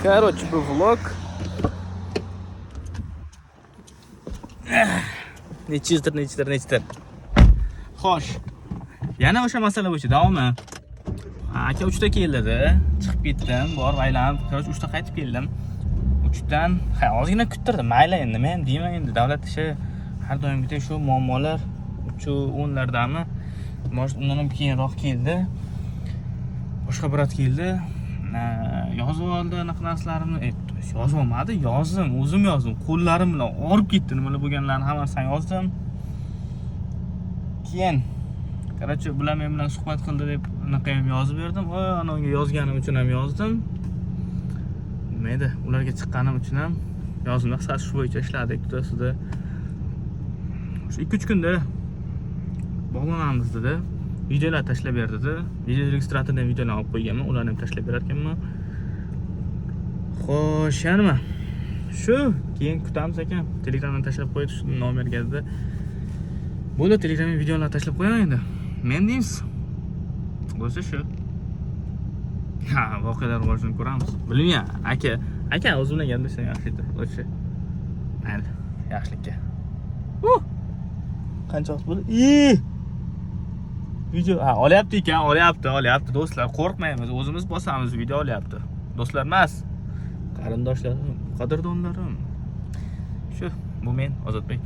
Короче, bu vlog nechizdir, nechizdir, nechizdir. Xo'sh. Yana o'sha masala bo'yicha davomi. Aka 3 ta keldi. Chiqib ketdim, borib aylanib, короче, 3 ta qaytib keldim. 3 dan, ha, ozgina kuttirdi. Mayli endi, men ham deyman endi davlat ishi har doimgidek shu muammolar 3 10 lardami? Может, undan ham keyinroq keldi. Boshqa брат keldi. Yozib oldi anaqa narsalarimni. То есть yozib olmadi, yozdim, o'zim yozdim. Qo'llarim bilan og'rib ketdi, nimalar bo'lganlarini hammasini yozdim. Keyin, короче, bular men bilan suhbat qildi deb anaqa ham yozib berdim. Voy, ana unga yozganim uchun ham yozdim. Nima edi? Ularga chiqqanim uchun ham yozdim. Qisqasi shu bo'yicha ishladik juda. Shu 2-3 kunda bog'lanamiz dedi. Videolar tashlab ber dedi. Video registratordan videolarni olib qo'yganman, ularni ham tashlab berar ekanman. Xo'sh, yana nima? Shu, keyin kutamiz ekan. Telegramdan tashlab qo'ydi shu nomerga dedi. Bo'ldi, Telegramga videolar tashlab qo'yaman endi. Men deymiz. Bo'lsa shu. Ha, voqealar rivojini ko'ramiz. Bilmayman, aka, aka o'zi bilan gaplashsam yaxshi edi. Лучше. Mayli, yaxshilikka. Qancha vaqt bo'ldi? I! Video ha, olyapti ekan, olyapti, olyapti do'stlar, qo'rqmaymiz, o'zimiz bosamiz, video olyapti. Do'stlar emas. Qarindoshlarim, qadrdonlarim. Shu, bu men Ozodbek.